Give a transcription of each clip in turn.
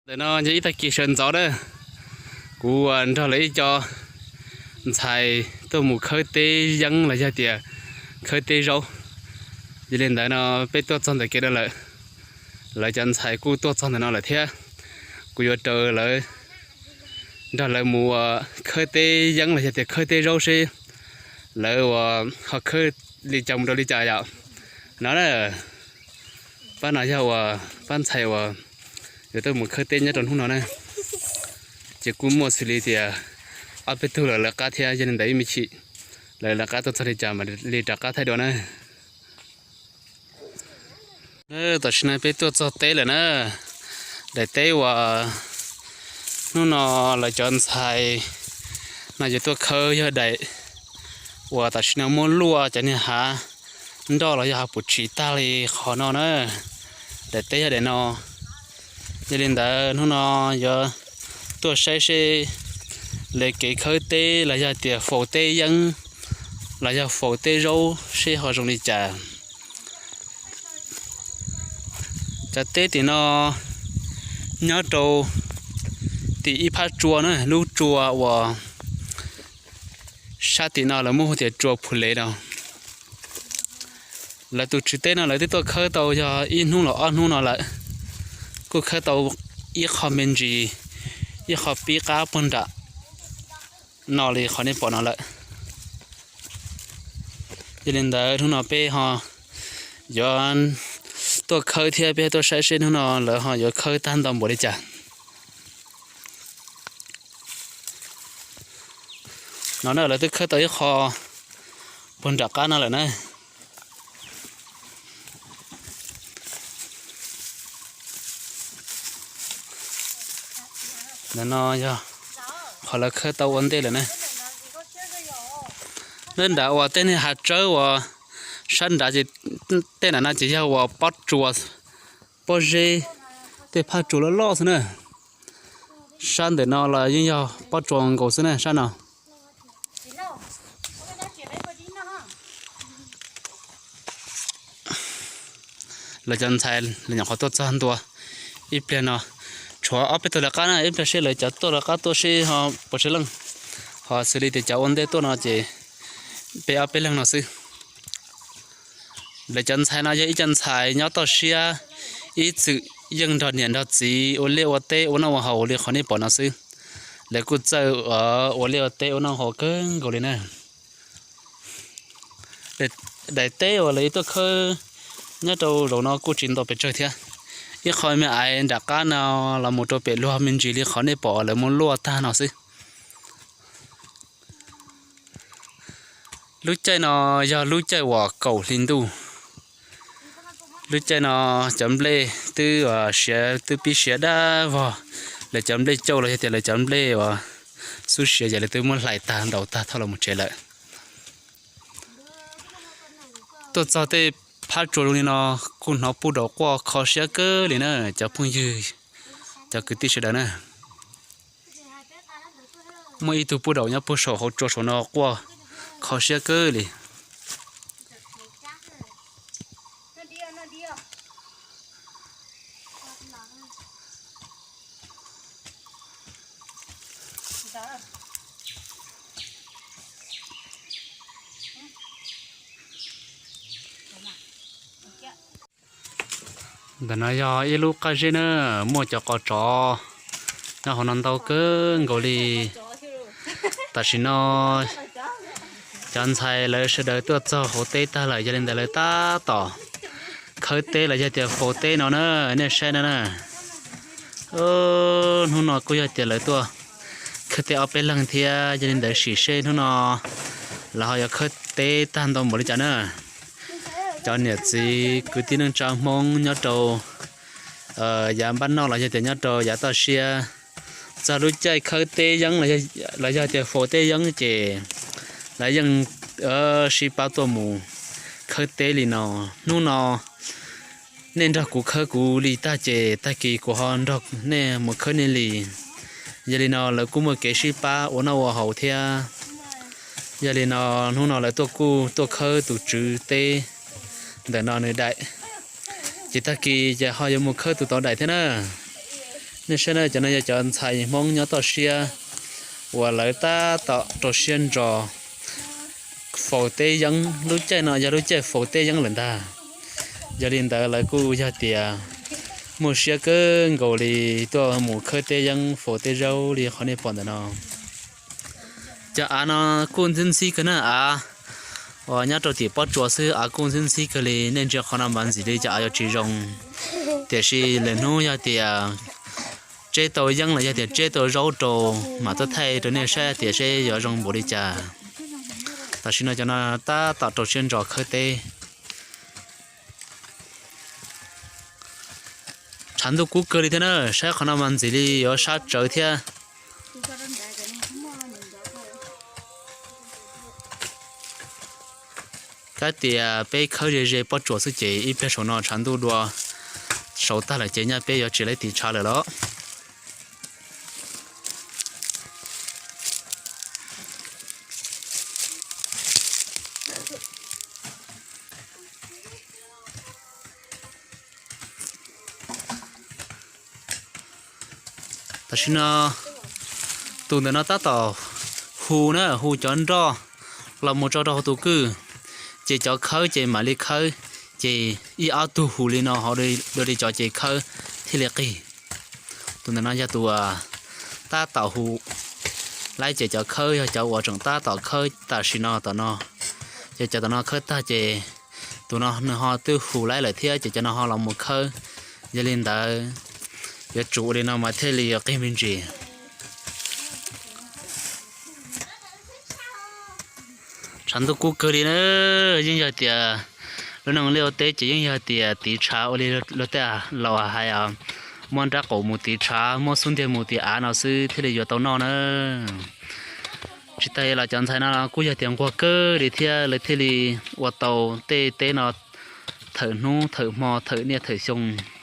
Ntawm no yog ib tag kis sawv ntxov na, kuv nrog lawv ib co ntxhais tuaj mus khawb teb yeeb los yog tias khawb teb zaub. Yog li ntawd no peb tuaj txog ntawm kev no lawm, lawv cov ntxhais kuj tuaj txog ntawm no lawm thiab. Kuv yuav raws lawv, nrog lawv mus khawb teb yeeb los yog tias khawb teb zaub seb lawv uas ho khawb li cas mus rau li cas yom. No na, pab no yog uas pab ntxhais uas yuav tuaj mus khawb teb nyob rau hnub no na. Ces kuj muaj xws li tias ob peb tug lawv lawv qab thiab, yog li ntawd ib me chim lawv lawv qab tuaj txog li cas mam li rov qab thaij dua na. Tam sim no peb tuaj txog teb lawm na. Daim teb uas hnub no lawv cov ntxhais no yuav tuaj khawb yog daim uas tam sim no muab luaj cov niag hav nroj los yog hav puv tshis tag li qhov no na. Daim teb yog daim no. Yog li ntawd hnub no yuav tuaj saib seb lawv kev khawb teb los yog tias faus teb yeeb los yog faus teb zaub seb ho zoo li cas. Cov teb tim no nyob rau tim ib phab tsua na, lub tsua uas sab tim no lawv muab hu tias tsua Phu Lev no. Lawv tus tswv teb no lawv twb tuaj khawb tau yog ib hnub los ob hnub no lawm, kuj khawb tau ib qho me ntsis, ib qho pib qab puag nram no li qhov nej pom no lawm. Yog li ntawd hnub no peb ho yuav tuaj khawb thiab peb tuaj saib seb hnub no lawv ho yuav khawb tag ntau npaum li cas. No na lawv twb khawb tau ib qho puag nram qab no lawm na. Ntawm no yog qhov lawv khawb tau ua ntej lawm na. Nab nrad uas tej niag hav tsawb uas sab nrad ces tej nram no ces yog uas pob tsuas, pob zeb, tej phaj tsuas loj loj xwb na. Sab ntawm no los yeej yog pob tsuas nkaus xwb na sab no. Lawv cov ntxhais lawv nyuam qhuav tuaj txog ntua ib pliag no, tshuav ob peb tug lawv qab na, ib pliag seb lawv cov tuaj lawv qab tuaj seb ho puas tsawg leej. Ho xws li tias cov ua ntej tuaj no ces peb ob peb leeg no xwb. Lawv cov ntxhais no yog ib co ntxhais nyob toj siab, ib txwm yeej nrog niam nrog txiv ua liaj ua teb ua noj ua haus li qhov nej pom no xwb. Lawv kuj txawj ua liaj ua teb ua noj haus kawg nkaus li na. Daim teb uas lawv tuaj khawb nyob rau zaum no kuj tsis ntau pes tsawg thiab. Ib qho me aiv nram qab no los mus rau pem luag me ntsis li qhov nej pom lawv muab luaj tag no xwb. Lub caij no yog lub caij uas kaum hli ntuj. Lub caij no cov nplej twb siav, twb pib siav dab vog. Lawv cov nplej cauj los yog tias lawv cov nplej uas xub siav ces lawv twb muab hlais tag ntaus tag thauj los mus tsev lawm. Tuaj txog tej phab tsuas zoo li no kuj hnov puj daum quaj kho siab kawg li na cov phooj ywg, cov kwv tij sawv daws na. Muaj ib tug puj daum nyob puag saum hauv tsua saum no quaj kho siab kawg li. Ntawm no yog ib lub qab zeb na, muaj cov qos tsov nyob hauv no ntau kawg nkaus li. Tam sim no cov ntxhais lawv sawv daws tuaj txog hauv teb tag lawm, yog li ntawd lawv tab tom khawb teb los yog tias faus teb no na, nej saib no na. Hnub no kuj yog tias lawv tuaj khawb teb ob peb leeg thiab, yog li ntawd sim seb hnub no lawv ho yuav khawb teb tag ntau npaum li cas na. Cov niam txiv kwv tij neej tsa Hmoob nyob rau yav npab noj los yog tias nyob rau yav toj siab, txog lub caij khawb teb yeeb los yog tias faus teb yeeb ces lawv yeej sib pab tuaj mus khawb teb li no. Hnub no nej nrog kuv khawb kuv li tag ces tag kis kuv ho nrog nej mus khawb nej li. Yog li no lawv kuj muaj kev sib pab ua noj ua haus thiab. Yog li no hnub no lawv tuaj kuj tuaj khawb tus tswv teb ntawm no nws daim, ces tag kis ces ho yuav mus khawb tus tod daim thiab na. Nej saib na, cov no yog cov ntxhais Hmoob nyob toj siab uas lawv tab tom rau siab ntso faus teb yeeb. Lub caij no yog lub caij faus teb yeeb lawm ntag. Yog li ntawd lawv kuj yog tias muaj siab kawg nkaus li tuaj mus khawb teb yeeb faus teb zaub li qhov nej pom ntawm no. Cov av no kuj ntxhib ntxhib kawg na, av uas nyob rau tim pob tsuas xwb av kuj ntxhib ntxhib kawg li. Nej ntsia qhov no mas ntxim li cov av yuav tsis zoo, tiam sis lwm hnub yog tias tseb tau yeeb los yog tias tseb tau zaub rau mam tuaj thaij rau nej saib tias seb yuav zoo npaum li cas. Tam sim no cov no tab tom rau siab ntso khawb teb. Tshav ntuj kub kawg li thiab na, saib qhov no mas ntxim li yuav sab tsawv thiab. Kav tias peb khawb ze ze pob tsuas xwb ces ib pliag saum no tshav ntuj dua saud tag lawm ces nyaj peb yuav tsis laib tiv tshav lawm los. Tam sim no tus ntawm no tab tom hu na, hu cov nroj los mus tso rau hauv tus kwj, ces cov khawb ces mam li khawb, ces ib ob tug hu li no ho dua li cov ces khawb thiaj li qig. Tus ntawm no yog tus tab tom hu laib ces cov khawb yog cov uas tseem tab tom khawb tam sim no tom no. Ces cov tom no khawb tag ces tus no nws ho twb hu laib lawm thiab ces cov no ho los mus khawb. Yog li ntawd yuav tsum ua li no mas thiaj li yuav qig me ntsis. Tshav ntuj kub kawg li na, yeej yog tias lub neej liaj ua teb ces yeej yog tias tiv tshav ua li luag tej laus hais, muab nrab qaum mus tiv tshav, muab xub ntiag mus tiv av no xwb thiaj li yuav tau noj na. Tsis tas los cov ntxhais no kuj yog tias nquag kawg li thiab lawv thiaj li ua tau tej teb no thawm hnub thawm hmo thawm niaj thawm xyoo.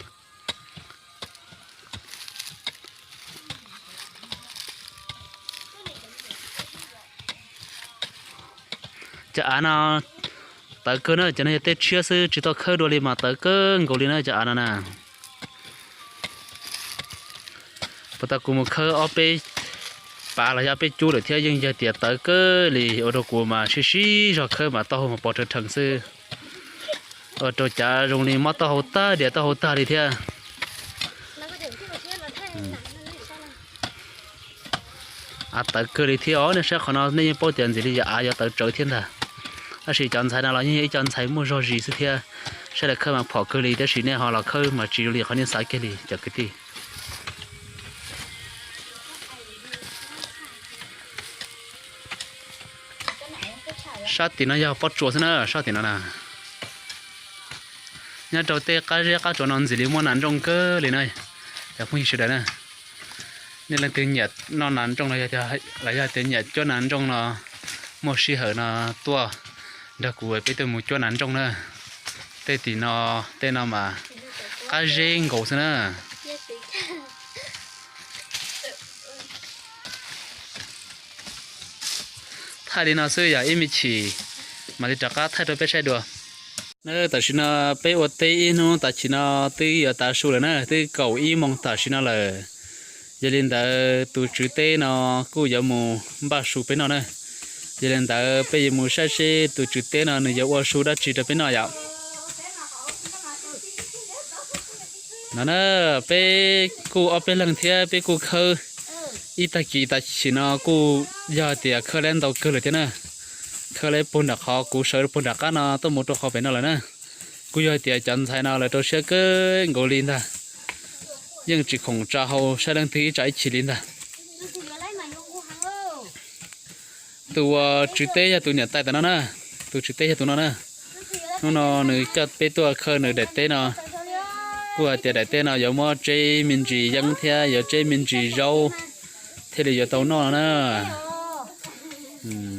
Cov av no tawv kawg na, cov no yog tej tshiab xwb tsis tau khawb dua li mas tawv kawg nkaus li na cov av no na. Puas tas kuv mus khawb ob peb pav los yog ob peb cub lawm thiab yeej yog tias tawv kawg li ua rau kuv mas sib sib zog khawb mas taub hau mas pos rhawv rhees xwb. Ua rau cav zoo li mob taub hau tag diav taub hau tag li thiab. Av tawv kawg li thiab os, nej saib qhov no nej yeej paub tias ntxim li yog av yuav tawv tsawv thiab ntag. Tab sis cov ntxhais no los yeej yog ib co ntxhais muaj zog zis xwb thiab, saib lawv khawb mas phom kawg li tab sis nej ho los khawb mas tsis zoo li qhov nej xav kiag li cov kwv tij. Sab tim no yog pob tsuas xwb na, sab tim no na. Nyob rau tej qab zeb qab tsuas no ntxim li muaj nas ntsooj kawg li na, cov phooj ywg sawv daws na. Nej leej twg nyiam noj nas ntsooj los yog tias nyiam cuab nas ntsooj no, muaj sij hawm no tuaj nrog kuv peb tuaj mus cuab nas ntsooj na. Tej tim no, tej no mas qab zeb nkaus xwb na. Thaij li no xwb yog ib me chim mam li rov qab thaij rau peb saib dua. Na tam sim no peb ua teb ib hnub tas chim no twb yuav tav su lawm na, twb kaum ib moos tam sim no lawm. Yog li ntawd tus tswv teb no kuj yuav mus npaj su peb noj na. Yog li ntawd peb yuav mus saib seb tus tswv teb no nws yuav ua su dab tsi rau peb noj yom. No na, peb kuj ob peb leeg thiab peb kuj khawb ib tag kis tas chim no kuj yog tias khawb laib ntau kawg lawm thiab na. Khawb laib puag nram qhov kuv sawv puag nram qab no tuaj mus rau qhov pem no lawm na. Kuj yog tias cov ntxhais no lawv rau siab kawg nkaus li ntag, yeej tsis khoom tsa hau saib leej twg ib tsa ib chim li ntag. Tus uas tswv teb yog tus niam tais tam no na, tus tswv teb yog tus no na. Hnub no nws coj peb tuaj khawb nws daim teb no, kuj hais tias daim teb no yuav muab tseb me ntsis yeeb thiab yuav tseb me ntsis zaub thiaj li yuav tau noj no na.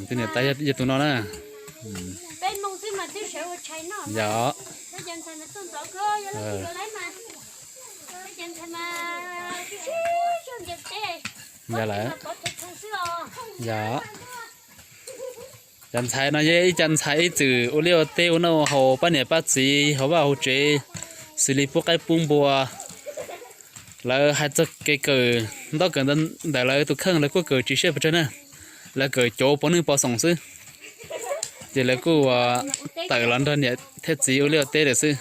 Tus niam tais yog tus no na. Yog, yog lawm. Yog, cov ntxhais no yog ib co ntxhais ib txwm ua liaj ua teb ua noj ua haus pab niam pab txiv hauv vaj hauv tsev, xws li pub qaib pub npua, Lawv hais txog kev kawm ntaub kawm ntawv ntawm lawv tus kheej lawv kuj kawm tsis siab pes tsawg na. Lawv kawm cov pov neej pov xoom xwb, ces lawv kuj tawm los nrog niam thiab txiv ua liaj ua teb lawm xwb.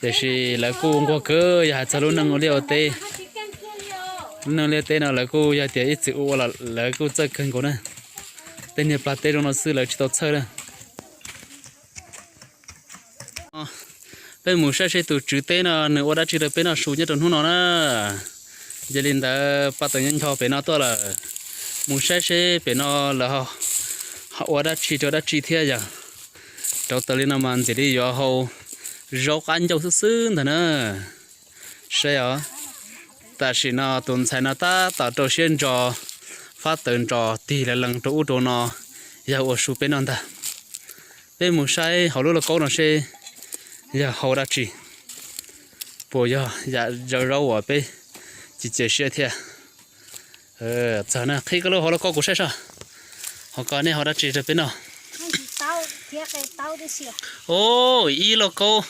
Tiam sis lawv kuj nquag kawg yog hais txog lub neej ua liaj ua teb. Lub neej ua liaj ua teb no lawv kuj yog tias ib txwm ua ua los lawv kuj txawj kawg nkaus na. Tej niag plag teb zoo no xwb lawv tsis tau txhawj na. Peb mus saib seb tus tswv teb no nws ua dab tsi rau peb noj su nyob rau hnub no na. Yog li ntawd pab tawm nyob ncho pem no tuaj lawm, mus saib seb pem no lawv ho ua dab tsi rau dab tsi thiab yog. Rauv taws li no mas ntxim li yuav hau zaub qab ncauj xwb xwb ntag na. Saib os, tam sim no tus ntxhais no tab tom rau siab ntso fab taws nrov tig lees lees rau ub rau no, yog ua su peb noj ntag. Peb mus saib hauv lub lauj kaub no seb yog hau dab tsi, puas yog yam zaub uas peb ci cia siab thiab. Txog na, qhib koj lub hauv lauj kaub kuv saib soj, hauv ko nej hau dab tsi rau peb noj? Ib lauj kaub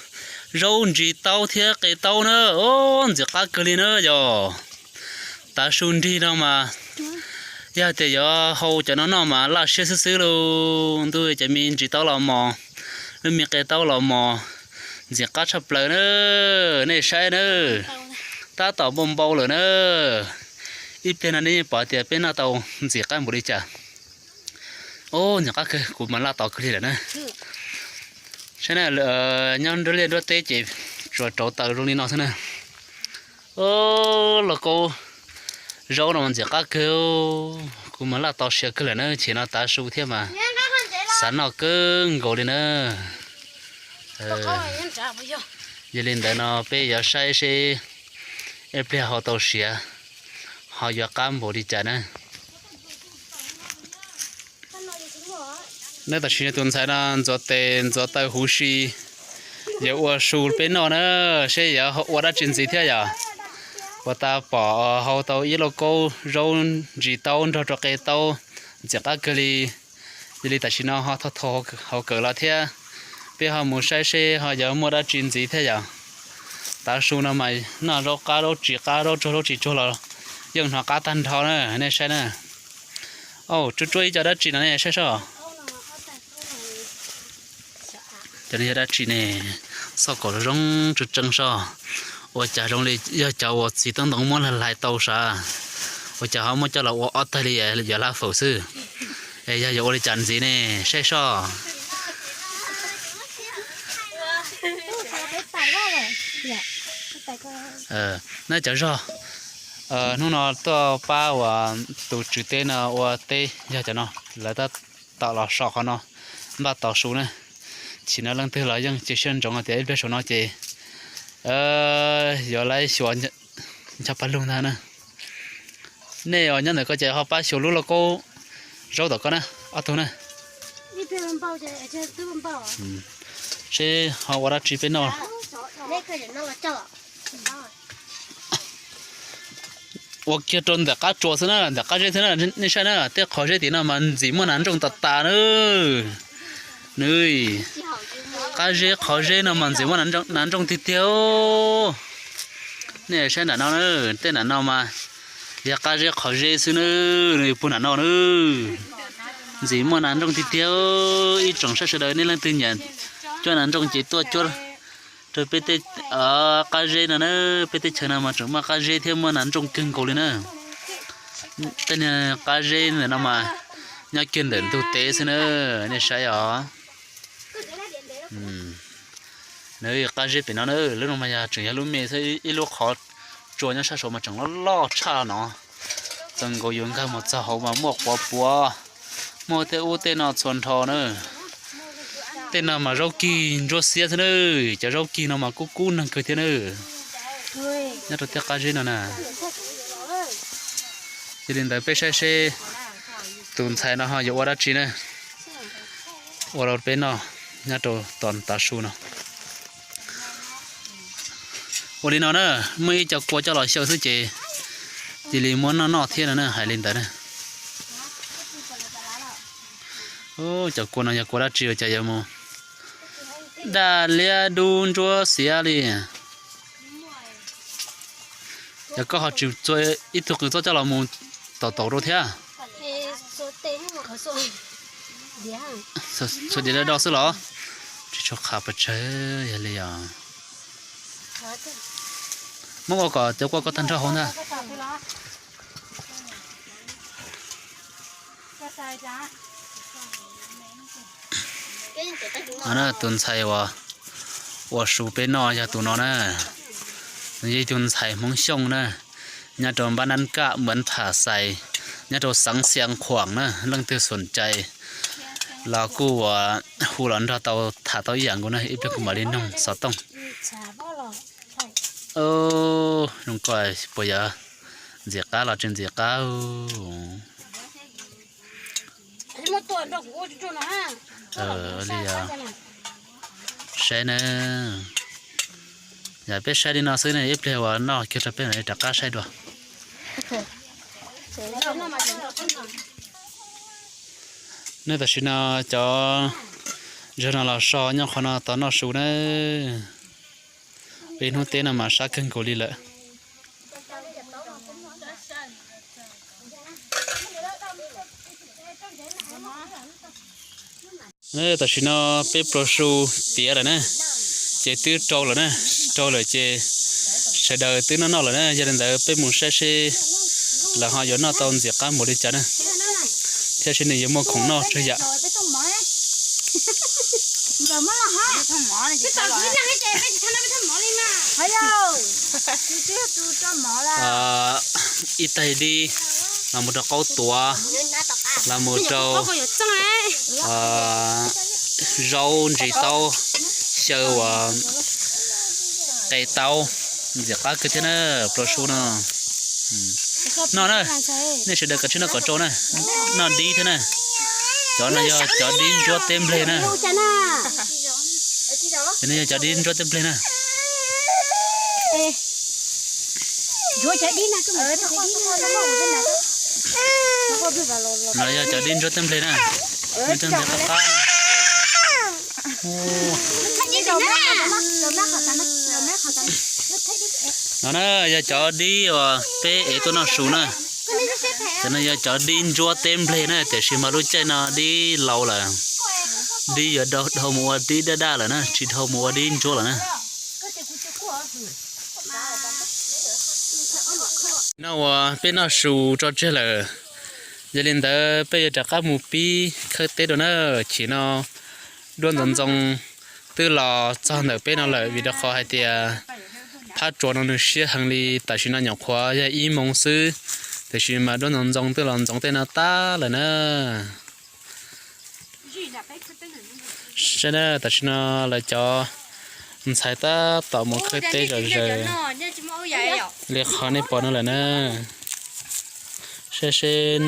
zaub ntsis taub thiab qe taub na. Ntxim qab kawg li na yog. Tav su nrig no mas yog tias yuav hau cov no noj mas laj siab xwb xwb lauj. Ntuj, cov me ntsis taub los mos, lub me qe taub los mos, ntxim qab tshaj plaws na. Nej saib na, tab tom npau npau lawm na. Ib pliag no nej yeej pom tias peb noj tau ntxim qab npaum li cas. Ntxim qab kawg, kuv mas laj tos kawg li lawm na. Saib na, nyob nruab liaj nruab teb ces tsuas rauv taws zoo li no xwb na. Lauj kaub zaub no mas ntxim qab kawg, kuv mas laj tos siav kawg lawm na, chim no tav su thiab mas xav noj kawg nkaus li na. Yog li ntawd no peb yuav saib seb ib pliag ho tau siav, ho yuav qab npaum li cas na. Neb tam sim no tus ntxhais no ntxuav tes ntxuav taw huv si, yuav ua su peb noj na, seb yuav ua dab tsi ntxiv thiab yom. Ua tas pom hau tau ib lauj kaub zaub ntsis taub nrog rau qe taub, ntxim qab kawg li. Yog li tam sim no ho thau thau hauv kawm los thiab, peb ho mus saib seb ho yuav muaj dab tsi ntxiv thiab yom. Tav su no mas noj zaub qab zaub tsis qab zaub tsuag zaub tsis tsuag los yeej hnov qab tag nrho na, nej saib na. Tsuab tsuab ib co dab tsi no nej saib soj. Cov no yog dab tsi ne? Xauj kom zoo tseeb tseeb soj. Ua cas zoo li yog cov uas txiv tub ntoo muab hlais hlais tau sav. Ua cas ho muab coj los ua ob tag li yuav hlab faum xwb. Es yog yuav ua li cas ntxiv ne? Saib soj. Na cov zog, hnub no tuaj pab uas tus tswv teb no ua teb yog cov no, lawv tab tom los so qhov no npaj tos su na. Chim no leej twg los yeej cia siab ntsoov tias ib pliag saum no ces yuav laib xyuas ncho paj lug ntag na. Nej uas nyob ntawm ko ces ho pab xyuas lub lauj kaub zaub tom ko na, ob tug na. Seb ho ua dab tsi peb noj. Ua kiag rau ntawm qab tsuas xwb na, ntawm qab zeb xwb na, nej saib na, tej qhov zeb tim no mas ntxim muaj nas nrooj tas tas na. Nws, qab zeb qhov zeb no mas ntxim muaj nas nrooj tiag tiag. Nej saib nram no na, tej nram no mas yog qab zeb qhov zeb xwb na, nws puag nram no na. Ntxim muaj nas nrooj tiag tiag. Ib tsoom saib sawv daws nej leej twg nyiam cuab nas nrooj ces tuaj cuab rau peb tej qab zeb no na. Peb teb chaws no mas tseem muaj qab zeb thiab muaj nas nrooj kawg nkaus li na. Tej niag qab zeb ntawm no mas nyob kiag ntawm ntug teb xwb na, nej saib os. Nws qab zeb pem no na, lub no mas yog tseem yog lub me xwb, ib lub qhov tsua nyob sab saud mas tseem loj loj tshaj no. Txawm nkaus yus nkag mus txog hauv mas muaj quav puav, muaj tej ub tej no txhua nrho na. Tej no mas zaub kig ntsuab xiab xwb na, cov zaub kig no mas kub kub neeg kawg thiab na. Nyob rau tej qab zeb no na. Yog li ntawd peb saib seb tus ntxhais no ho yuav ua dab tsi na, ua rau peb noj nyob rau tom tav su no. Ua li no na, muaj ib co kua coj los xyaw xwb ces cia li muab noj noj thiab no na, hais li ntawd na. Cov kua no yog kua dab tsi ua cas yuav mus daj liab dub ntsuab xiav li? Yog koj ho tsis txua ib tug qws txob coj los mus taum taum rau thiab? Txua diav do do xwb los? Tsis tshua qhas pes tsawg, yog li os. Muab ua kom cov kua koj tag nrho hauv ntag. Tus ntxhais uas ua su peb noj yog tus no na. Nws yog ib tug ntxhais Hmoob Xyooj na, nyob rau npab Nab Kaj, Muas Pham Xais, nyob rau xeev Xiav Khuam na. Leej twg xom cai los kuj ua hu los nrog tau tham tau ib yam nkaus na, ib pliag kuv mam li noog xov tooj. Zoo koj puas yog ntxim qab los tsis ntxim qab? Li saib na, yog peb saib li no xwb ne, ib pliag uas noj kiag rau peb mam li rov qab saib dua. Nej tam sim no cov zag no los so nyob qhov no tos noj su na. Peb hnub teb no mas sab kawg nkaus li lawm. Tam sim no peb pluas su tiav lawm na, ces twb rau lawm na, rau lawm ces sawv daws twb noj noj lawm na. Yog li ntawd peb mus saib seb lawv ho yuav noj tau ntxim qab npaum li cas na, thiab seb nws yuav muaj khoom noj tsawg yam. Ib taig dib los mus rau qaub tuav, los mus rau zaub ntsis taub, xyaw uas qe taub, ntxim qab kawg thiab na, pluas su no. Noj na, nej sawv daws kav tsij noj kom tsau na, noj dib thiab na. Cov no yog cov dib ntsuab teb npleg na. Cov no yog cov dib ntsuab teb npleg na. No yog cov dib ntsuab teb npleg na. Ntsuab teb npleg qab qab. No na yog cov dib uas peb ev tuaj noj su na. Cov no yog cov dib ntsuab teb npleg na, tiam sis mas lub caij no dib laus lawm, dib yuav dhau mus ua dib daj daj lawm na, tsis dhau mus ua dib ntsuab lawm na. No uas peb noj su tso tseg lawm, yog li ntawd peb yuav rov qab mus pib khawb teb dua na. Chim no duab ntxoov ntxoo twb los txog ntawm peb no lawm, vim rau qhov hais tias phab tsuas no nws siab heev li. Tam sim no nyuam qhuav yog ib moos xwb, tiam sis mas duab ntxoov ntxoo twb los ntxoov tej no tag lawm na. Saib na, tam sim no lawv cov ntxhais tab tom mus khawb teb zom zaws li qhov nej pom no lawm na. Saib seb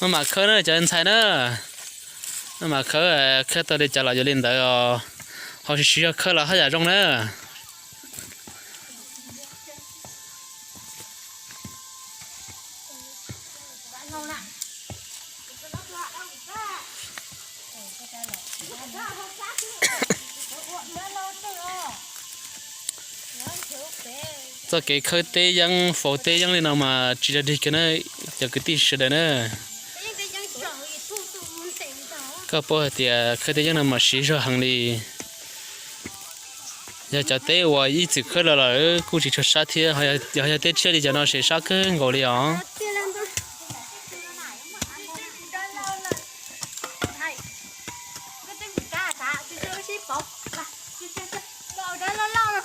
maj mam khawb na cov ntxhais na, maj mam khawb, khawb tau li cas los yuav li ntawd os, ho siv siv zog khawb los haj yam zoo na. Txoj kev khawb teb yeeb faus teb yeeb li no mas tsis yog dig kiag na, cov kwv tij sawv daws na. Koj paub hais tias khawb teb yeeb no mas siv zog heev li. Yog cov teb uas ib txwm khawb los lawm kuj tsis tshua sab thiab, yog teb tshiab li cov no ces sab kawg nkaus li os.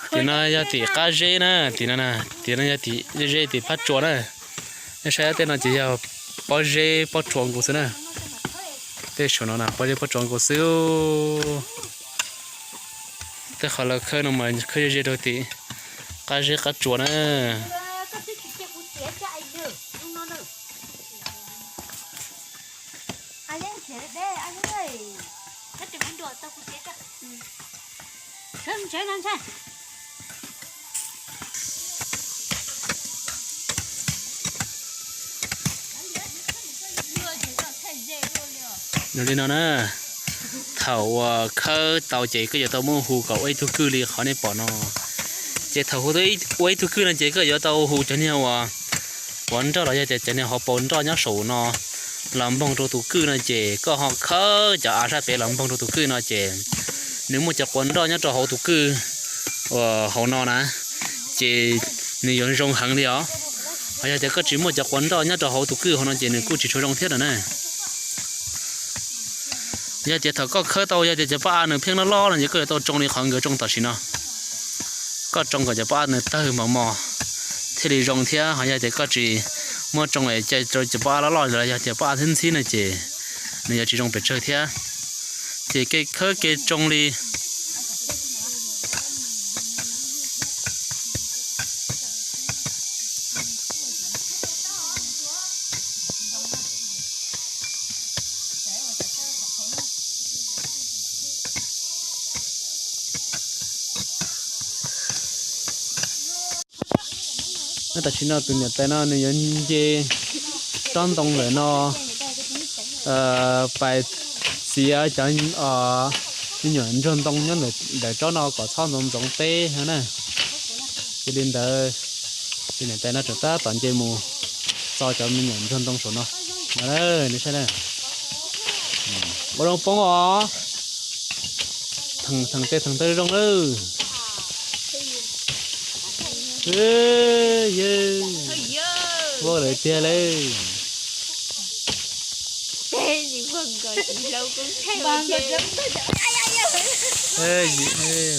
Tim no yog tim qab zeb na, tim no, tim no yog tim zeb tim phab tsuas na. Nej saib tej no ces yog pob zeb pob tsuas nkaus xwb na. Tej saum no na pob zeb pob tsuas nkaus xwb. Tej qhov lawv khawb no mas khawb ze ze rau tim qab zeb qab tsuas na. Yog li no na, Thaum uas khawb tau ces koj yuav tau muab hu kom ua ib tug kwj li qhov nej pom no. Ces thaum hu ua ib tug kwj no ces koj yuav tau hu cov niag uas quav nroj los yog tias cov niag hauv paus nroj nyob saum no los npoog rau tus kwj no ces koj ho khawb cov av sab pem los npoog rau tus kwj no ces nws muaj cov quav nroj nyob rau hauv tus kwj uas hauv no na, ces nws yuav zoo heev li os. Ho yog tias koj tsis muaj cov quav nroj nyob rau hauv tus kwj hauv no ces nws kuj tsis tshua zoo thiab no na. Yog tias thaum koj khawb tau yog tias cov pob av nws pheej loj loj no ces koj yuav tau tsoo li qhov nkawd tsoo tam sim no. Koj tsoo kom cov pob av nws tawg mos mos thiaj li zoo thiab, ho yog tias koj tsis muab tsoo es cia rau cov pob av loj loj los yog tias pob av ntxhib ntxhib no ces nws yuav tsis zoo pes tsawg thiab. Ces kev khawb kev tsoo li Tam sim no tus niam tais no nws yuav nce tsob ntoo ntawm no pais txiav cov me nyuam ntsuag ntoo nyob ntawm tsob no kom txhob ntxoov ntxoov teb no na. Cia li ntawd, tus niam tais no tseem tab tom nce mus txo cov me nyuam ntsuag ntoo saum no. Nws saib na, ua zoo poob os. Theem tej theem tej zoo lawm. Yawg, vau lawm tiag lawm.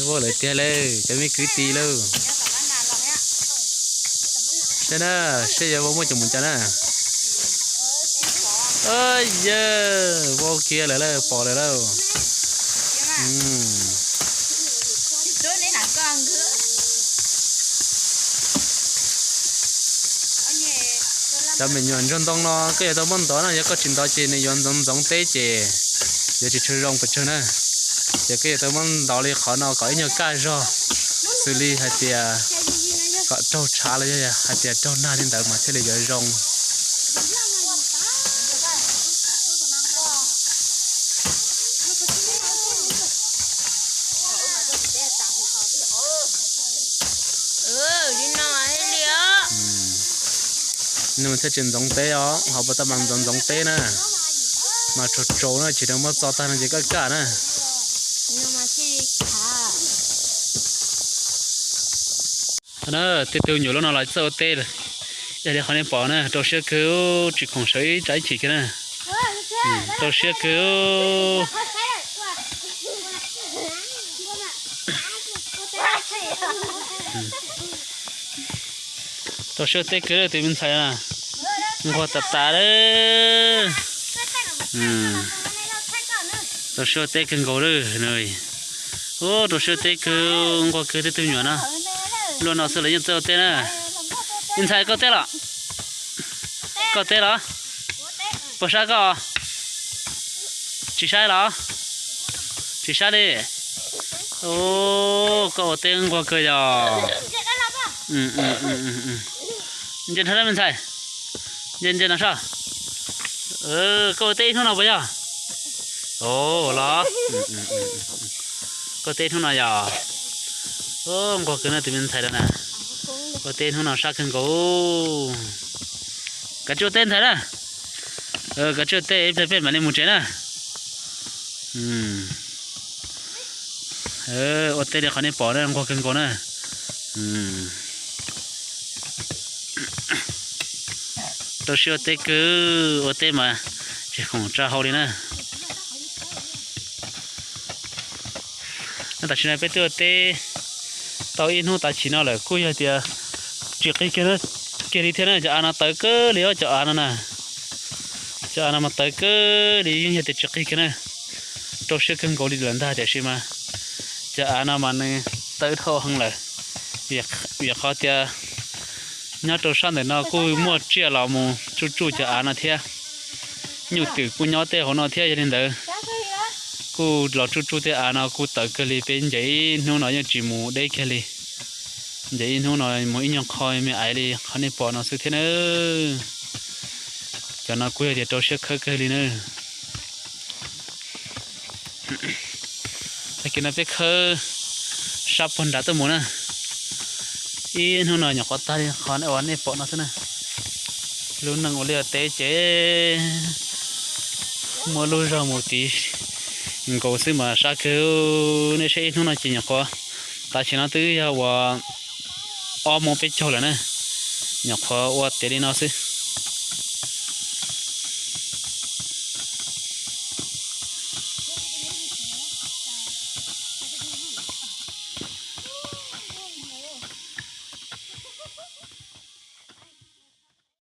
Vau lawm tiag lawm cov me kwv tij lauj. Saib na, seb yuav vau muaj cov mus cas na. Yawg, vau kiag lawm lauj, pom lawm lauj. Cov me nyuam ntsuag ntoo no koj yuav tau muab ntov no, yog koj tsis ntov ces nws yuav ntxoov ntxoov teb ces yuav tsis tshua zoo pes tsawg na. Ces koj yuav tau muab ntov li qhov no kom ib nyuag kaj zog, xws li hais tias kom raug tshav los yog hais tias raug nag li ntawd mas thiaj li yuav zoo. Nws thiaj tsis ntxoov teb os, ho puas tau mas ntxoov ntxoov teb na. Mas tsaus tsaus na, tsis tau muab txo tag no ces kaj kaj na. Na, tej tug me nyuam lub no los txawj ua teb, yog li qhov nej pom na, rau siab kawg, tsis khoom sawv ib tsa ib chim kiag na. Rau siab kawg. Rau siab teb kawg tus me ntxhais na, nquag tas tas lawm. Rau siab teb kawg nkaus lawm. Ub, rau siab teb kawg, nquag kawg tej tug me nyuam na. Luaj no xwb lawv yeej txawj ua teb na. Me ntxhais, koj teb los? Koj teb los? Puas saib koj? Tsis saib los? Tsis saib li. Ub, koj ua teb nquag kawg yog. Ntsia dhau me ntxhais, ntsia ntsia no soj. Koj ua teb ib hnub no puas yog? Los, koj ua teb ib hnub no yog. Nquag kawg na tus me ntxhais no na. Ua teb hnub no sab kawg nkaus. Kav tsij ua teb ntxhais na. Kav tsij ua teb ib pliag peb mam li mus tsev na. Ua teb li qhov nej pom na, nquag kawg nkaus na. Rau siab ua teb kawg, ua teb mas tsis khoom tsa hau li na. Tam sim no peb twb ua teb tau ib hnub tav chim no lawm kuj yog tias tsis qig kiag li thiab na, cov av no tawv kawg li os, cov av no na. Cov av no mas tawv kawg li, yeej yog tias tsis qig kiag na. Rau siab kawg nkaus li lawm ntag, tiam sis mas cov av no mas nws tawv dhau heev lawm, vim qhov tias nyob rau sab ntawm no kuj muaj tsiaj los mus tsuj tsuj cov av no thiab. Nyuj twm kuj nyob tej hauv no thiab, yog li ntawd kuj los tsuj tsuj tej av no kuj tawv kawg li, peb ncaim ib hnub no yeej tsis mus deb kiag li. Ncaim ib hnub no mus ib nyuag qho me aiv li qhov nej pom no xwb thiab na. Cov no kuj yog tias rau siab khawb kawg li na. Tag kis no peb khawb sab puag nrad tuaj mus na. Ib hnub no nyuam qhuav tag li qhov uas nej pom no xwb na. Lub neej ua liaj teb ces muaj lub zog mus tiv nkaus xwb mas sab kawg. Nej saib ib hnub no ces nyuam qhuav, tam sim no twb yog uas ob moos peb caug lawm na. Nyuam qhuav ua tiav li no xwb.